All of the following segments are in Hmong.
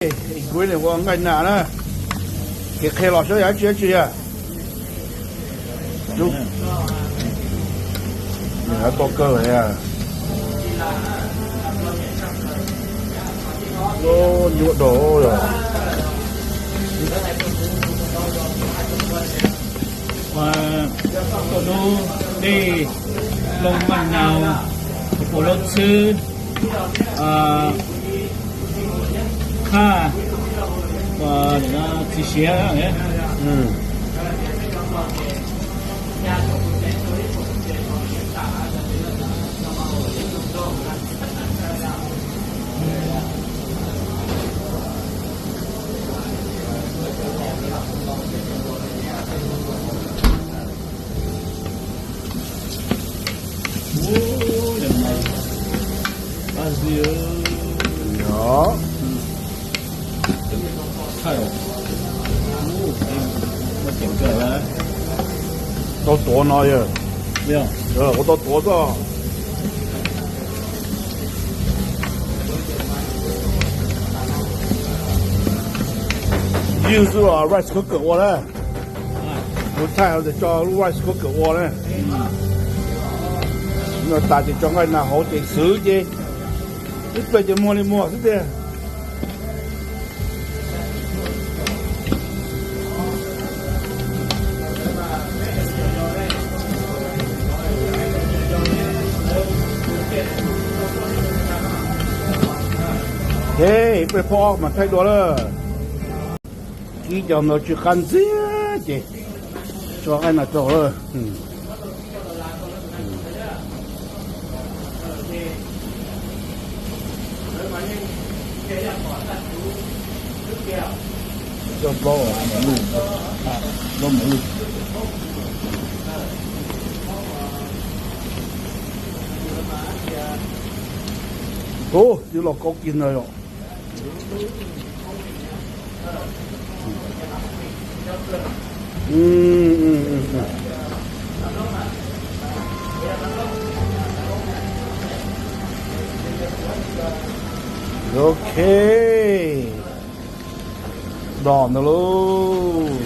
Ingredient ua nqaij nas na. Kev qhia los saib yog dab tsi dab tsi yog. Tau kawg a. Nyuaj dog. Ua tau lub dej, lub nqaij nas, ua lub txhwb, thaj, ua txiv siav. Tau tuav no yog, kuv tau tuav koj. Use rice cooker ua na. Kuv thaij hauv ces tso lub rice cooker ua na. No tas ces tso nqaij nas hauv ces xwv ces ib pliag ces muag li muag xwb tiag. Ib pliag phauj ob mas thaij dua lawm. Kib cov ntawd tsis qab ntxiag ces tso nqaij nas rau lawm. Coj plaub, plaub mus lwj. Ub, twb los kaub kiag ntawd yom. Ok. Dos ntawd lauj.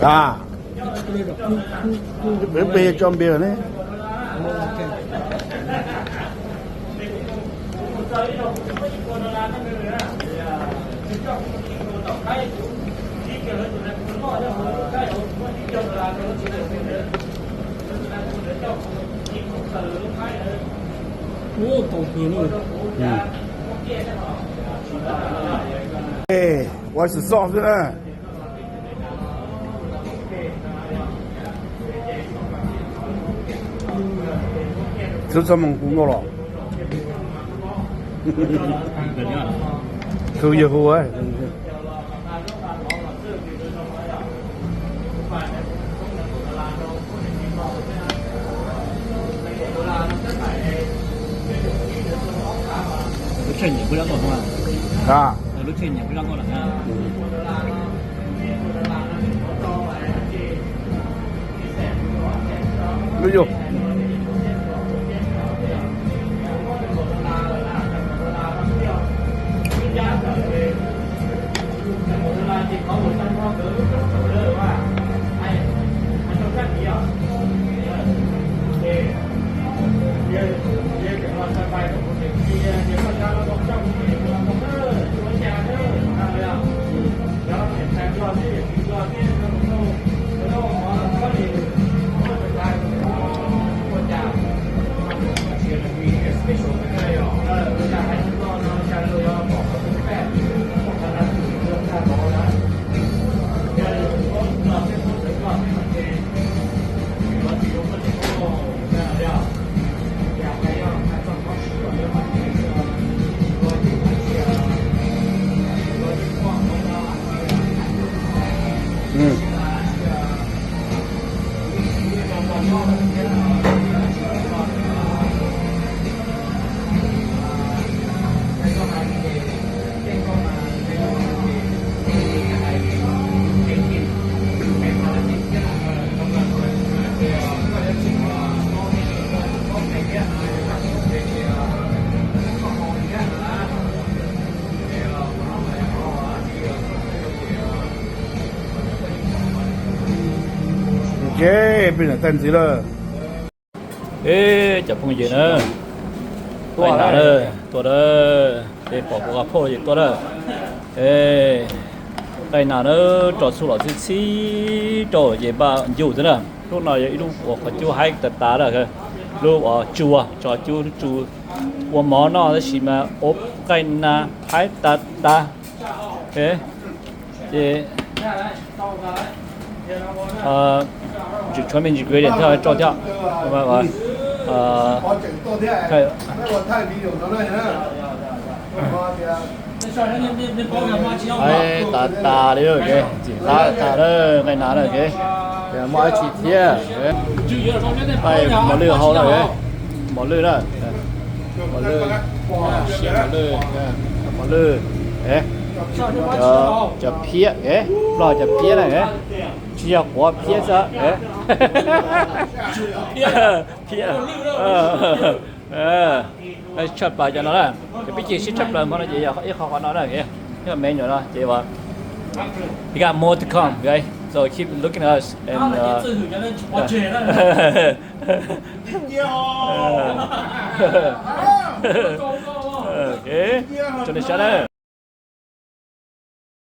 A, peb peb tso npias ne. Ua xwm txoj xwb na. Xwb txoj moo kuv noj los. Xwb yog hu. Lub tsheb nyiam kuj lab tau no. A, lub tsheb nyiam kuj lab tau lawm na. Lub yug. Ces peb niam taij ntxiv lawm. Eb, cov phooj ywg na, tuaj na, tuaj na, peb pom kuv qhov phauj ces tuaj na. Eb, qaij nas na, rau txhuj lom txhib txhib rau ces npaj ncuj xwb na. Lub no yog ib lub uas qhov cub haib tas tas na, lub uas tsua, tso cub lub tsu ua mov noj tab sis mas ua qaij nas haib tas tas. Ces tseem tshuav me ntsis ingredient thiab rau thiab. Haib tas tas li, ntxim qab tas lawm, qaij nas na. Muaj dab tsi thiab? Qaij mos lwj hau na, mos lwj na, mos lwj, mos lwj, mos lwj, cov phiab, Nplog cov phiab na, tsis yog quav phiab xwb. Phiab, tshaj plaws cov no na. Ces pib ceg siab tshaj plaws hmo no ces yog ib qho qhov no na, ib qho menu no ces uas we got more to come, guys. So keep looking at us and uh, okay. Cho nên sab na.